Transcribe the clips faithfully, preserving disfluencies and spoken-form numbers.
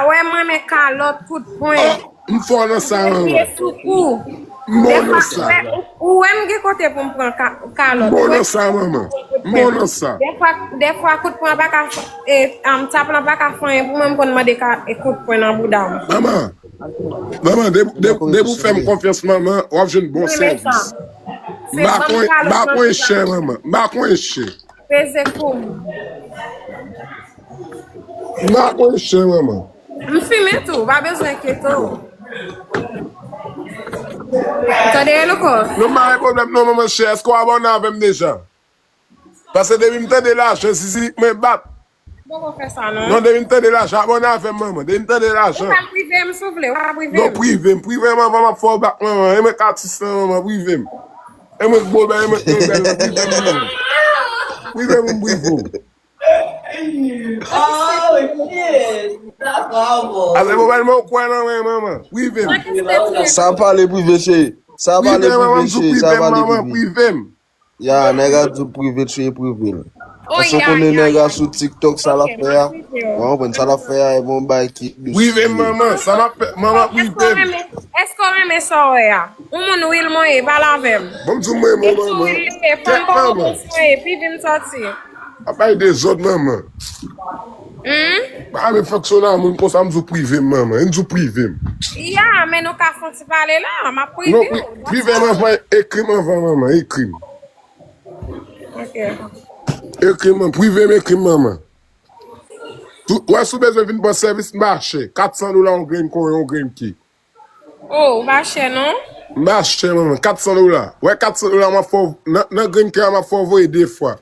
Wè, m renmen kalòt, kout pwen. Oh, m fò nan sa, manman. Piye sou kou. M bon nan sa. Ou wè m gen kote pou m pran ka- kalòt. M bon nan sa, manman. M bon nan sa. Dèfwa, dèfwa kout pwen pa ka f- e, um, tap lan pa ka fè anyen pou mwen, m konn mande ka- e, kout pwen nan bouda m. Manman, manman, depi w fè m konfyans, manman, w ap jwenn bon sèvis. M pa konn chè, manman. M pa konn chè. Peze kou m. M pa konn chè, manman. M fimen tou, pa bezwen enkyete w. Tande, Louko? Non, m pa gen pwoblèm non, manman chè. Èske w abòne avè m deja? Paske depi m tande lajan, zizi mwen bat. Poko fè sa, non. Non, depi m tande lajan, abòne avè m, manman. Depi m tande lajan. Ou ka prive m, si w vle, ou ka prive m. Non, prive m, prive m anvan m ap fè w bak, manman. E mwen k atis lan, manman, prive m. E mwen k bo bèl, e mwen k bèl, prive m, manman. Prive m, m prive w. Oh, shit. Sa pa bon. Ase mwen ou kwè nan mwen, manman. Prive m. Sa pale prive, cheri. Sa pale prive, cheri. Sa pale prive. Prive m, manman, prive m. Ya, nèg la di w prive, cheri, prive l. Paske w konnen nèg la sou TikTok, sa l ap fè a. Ou konprann sa l ap fè a, e bon bagay ki dous. Prive m, manman, sa m ap fè, manman, prive m. Èske w renmen sa w wè a? Yon moun wil mwen ye, pale avè m. Bon, m di w mwen, manman. Kèt, manman. Pi vin sòti. Ap bay dezòd, manman. Hmm? Pa renmen fonksyone a moun konsa, m di w prive m, manman. M di w prive m. Ya, men nou ka fè yon ti pale la, m ap prive w. Non, prive m anvan, ekri m anvan, manman, ekri m. Ok. Ekri m, prive m, ekri m, manman. Tou, wè, si w bezwen vin pran sèvis, m pa chè. Kat san dola yon grenn koyon, yon grenn ke. Oh, ou pa chè non? M pa chè, manman. Kat san dola. Wè, kat san dola, m ap fè w, nan, nan grenn ke a, m ap fè w voye de fwa.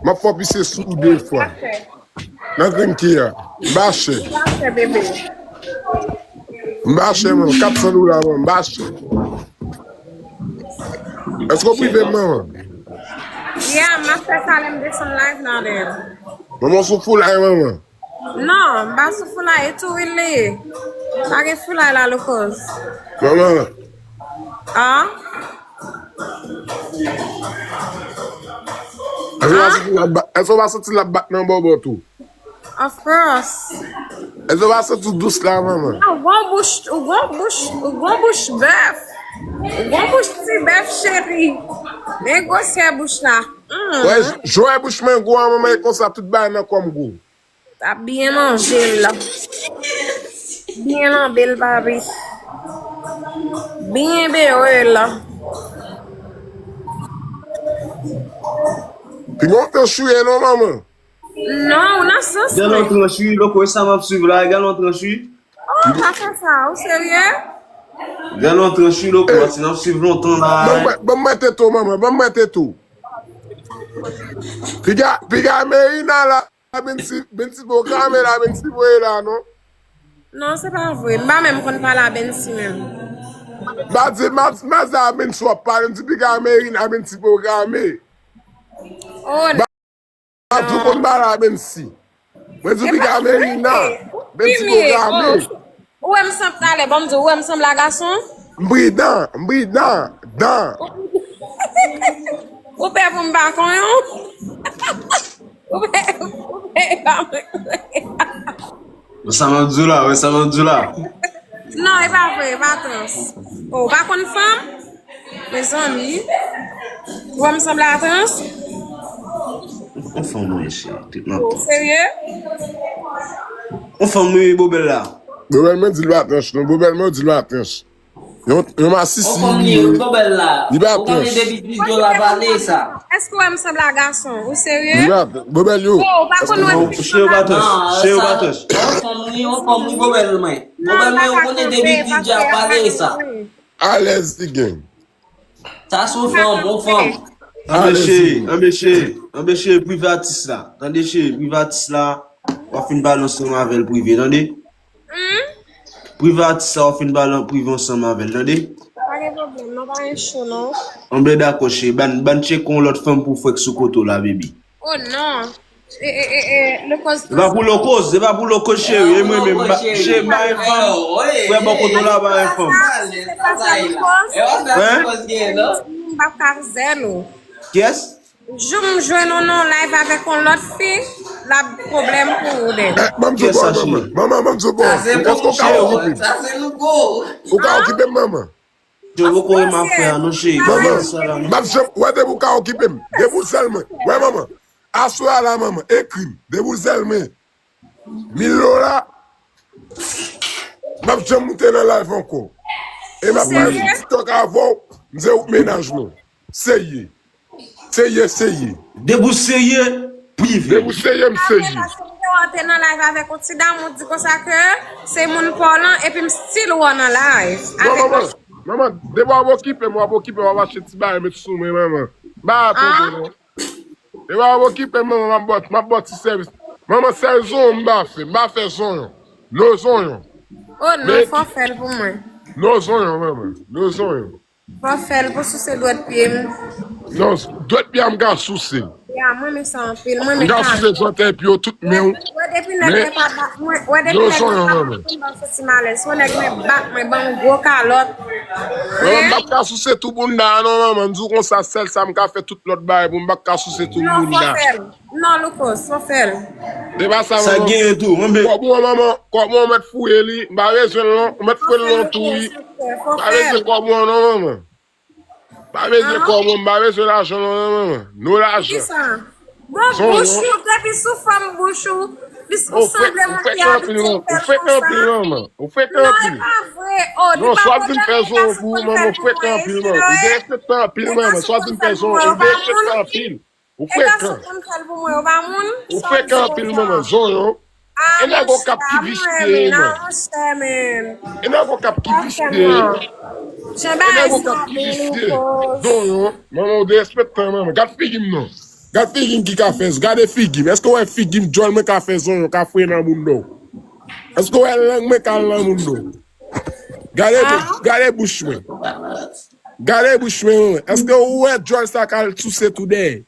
M ap fè w pise sou ou de fwa. Nan grenn ke a. M pa chè. Ou pa chè, bebe. M pa chè, manman. Kat san dola, manman. M pa chè. Èske w prive m, manman? Yeah, m ap fè sa lè m desann live nan de. Manman, w sou foulay, manman. Non, m pa sou foulay, e tou wil li ye. Pa gen foulay la, Louko. Manman. Ah? Èske w pa santi l ap bat, èske w pa santi l ap bat nan bòbò tou? Of course. Èske w pa santi w dous la, manman? Ou gon bouch, ou gon bouch, ou gon bouch bèf. Ou gon bouch ti bèf, cheri. Men gwosè bouch la. Mm. Wè, j- jwè bouch mwen gwo an, manman, e konsa tout bagay nan kò m gwo. T ap byen manje l. Byen lanbe l, papi. Byen bere l. Pi gon tan chouye non, manman. Non, ou nan sans mwen. Galon tranch wi, Louko, e sa m ap swiv la, e galon tranch wi. Oh, pa fè sa, ou serye? Galon tranch wi, Louko, si n ap swiv lontan la. Ban mwen, ban mwen tete w, manman, ban mwen tete w. Piga, piga Merina la. Bensi, Bensi poko ame la, Bensi voye la, non? Non, se pa vre. M pa menm konn pale a Bensi menm. M pa di, m pa, m pa di a Bensi w ap pale, m di piga Merina, Bensi poko ame. Oh, m pa di w konn pale a Bensi. Mwen di piga Merina, Bensi poko ame. Ou wè m sanble, talè, bon, m di w, ou wè m sanble a gason? M pridan, m pridan, dan. Ou pè pou m pa konnen w? Ou pè, ou pè pa mwen. Wè sa m ap di w la, wè sa m ap di w la. Non, e pa vre, e pa trans. Oh, ou pa konn fanm? Mezanmi. Ou wè m sanble a trans? On fanm mwen, cheri. Tout nan tout. Serye? On fanm wi, Bobèl la. Bobèl mwen di l pa trans, non. Bobèl mwen di l pa trans. Yon, yon masisi li ye. Li pa trans. Èske w wè m sanble a gason? Ou serye? Li pa trans. Bobèl yo. Oh, ou pa konn wè. Cheri, ou pa trans. Cheri, ou pa trans. On fanm wi, on fanm wi, Bobèl mwen. Bobèl mwen, ou konnen depi DJ ap pale sa. Alèz li gen. Sa se yon fanm, yon fanm. Anbe cheri, anbe cheri, anbe cheri, prive atis la. Tande cheri, prive atis la. W ap fin pale ansanm avè l prive, tande? Hmm? Prive atis la, w ap fin pale an prive ansanm avè l, tande? Pa gen pwoblèm, non, pa gen cho, non. Anben dakò, cheri. Ban, ban tcheke yon lòt fanm pou fè k sou kote w la, baby. Oh, non. E, e, e, e, Lokoz. Se pa pou Lokoz, se pa pou Lokoz, cheri. E mwen menm, cheri, m pa gen fanm. Frè bò kote w la pa gen fanm. Hein? M p ap ka zèl ou. Kiyès? Jou m jwenn ou nan live avèk yon lòt fi, L ap pwoblèm pou ou, Dènye. Eh, ban m di w Kiyès sa, bagay, manman. Cheri? Manman, ban m di w bagay. Èske w ka okipe m? Sa se nouvo. Ou ka okipe m, manman? Yo poko renmen afè a non, Cheri. Manman, m ap janm, wè depi w ka okipe m. Depi w sèl mwen. Wè, manman. Aswè a la, manman, ekri m. Depi w sèl mwen. Mil dola. M ap janm moute nan live ankò. E m ap pale sou TikTok avè w. M se ou k mennaj mwen. Serye. Serye, serye. Depi w serye, prive. Depi w serye, m serye. Paske m te wè w te nan live avèk yon ti dam, ou di konsa ke se moun pa w lan, epi m still wè w nan live. Non, manman, manman, depi w ap okipe m, w ap okipe m, w ap achte ti bagay, met sou mwen, manman. Ba a tonbe, non. Depi w ap okipe m, manman, m ap bò, m ap bò ti sèvis. Manman, sèl zonyon m pa fè, m pa fè zonyon. No zonyon. Oh non, fò fè l pou mwen. No zonyon, manman. No zonyon. Fò fè l pou souse dwèt pye m. Non, dwèt pye a m ka souse. Ya, mwen renmen sa anpil. Mwen M renmen ka kado. Souse zòtèy pye w, tout men w. Wè depi nèg mwen pa bat mwen, wè depi nèg mwen pa bat mwen, m santi malèz. Wè nèg mwen bat mwen, ban m gwo kalòt. Manman, m p ap ka souse tou bounda a non, manman. M di w konsa, sèl sa m ka fè tout lòt bagay pou m p ap ka souse tou bounda. Non, Lucas, fò fè l. Se pa sa, manman. Sa genyen tou, manman. Kòb mwen, manman, kòb mwen, ou mèt fouye li. M pa bezwen l non. Ou mèt fouye l non tou, wi. M pa bezwen kòb mwen non, manman. M pa bezwen kòb mwen, m pa bezwen lajan non, manman. No lajan. Kisa? Bon, bouch ou, depi sou fòm bouch ou, li ou sanble yon ti abitye fè l konsa. Ou frekan anpil, manman. Ou frekan anpil. Non, e pa vre. Oh, li pa pwoblèm, li ka sou konn fè l pou mwen, ou derespektan anpil, manman. Sa w di m fè zonyon, ou derespektan anpil. Ou frekan. Ou frekan anpil, manman. Zonyon. E nèg Okap ki visye, manman. E nèg Okap ki visye. E nèg Okap ki visye. Zonyon. Manman, ou derespektan, manman. Gad figi m non. Gad figi m ki ka fè. Gade figi m. Èske w wè figi m djòl mwen ka fè zonyon, ka fouye nan bounda w? Èske w wè lang mwen ka al nan bounda w? Gade, gade bouch mwen. Gade bouch mwen, manman. Èske ou wè djòl sa ka al souse tou dèyè?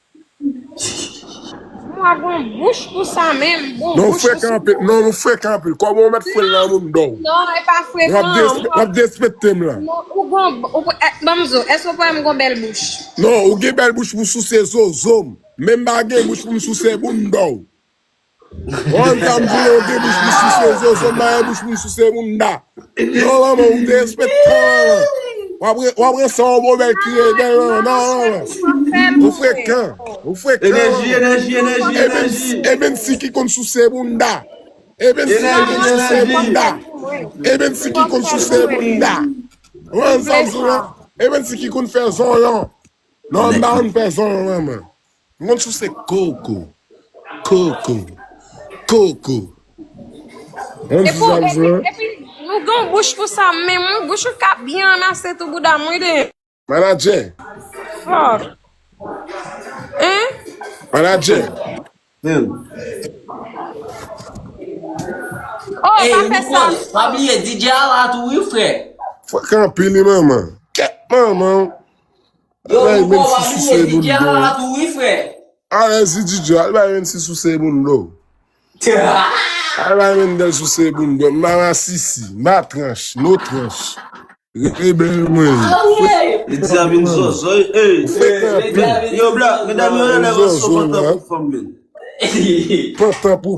Mwen gon bouch pou sa menm. Non, ou frekan anpil. Non, ou frekan anpil. Kòman ou mèt fouye l nan bounda w? Non, e pa frekan. W ap derespekte m la. Non, ou gon, ban m di w, èske ou pa wè m gon bèl bouch? Non, ou gen bèl bouch pou souse zozo m. Men m pa gen bouch pou m souse bounda w. Ou konn sa m di w, ou gen bouch pou souse zozo, m pa gen bouch pou m souse bounda. Non, manman, ou derespektan. W ap re-, w ap resan yon bon bèl kriye dèyè, manman. Non, non, non. Ou frekan. Ou frekan. Enèji, enèji, enèji, enèji. E menm si ki konn souse bounda. E menm si ki konn souse bounda. E menm si ki konn souse bounda. Ou konn sa m di w la? E menm si ki konn fè zonyon. Non, m pa konn fè zonyon, manman. M konn souse koko. Koko. Koko. Ou konn sa m di w la? Epi, epi, nou gen yon bouch pou sa, men yon bouch ou ka byen anmase tou bounda m, wi, de. Manadjè. Fò. Hein? Manadjè. Oh, pa fè sa. Pa bliye, D J a la tou, wi, frè. Frekan anpil, wi, manman. Kèt, manman. Yo, ou pa bliye, D J a la tou, wi, frè. Alèzi, D J, al bay menm si souse bounda w. Al bay menm dèl souse bounda w. M pa masisi, m pa tranch, no tranch. Rete bèl mwen. Li di a vin zòzò, ey. Yo, bla, medam yo nan lè yo sou pantan pou fanm, men. Pantan pou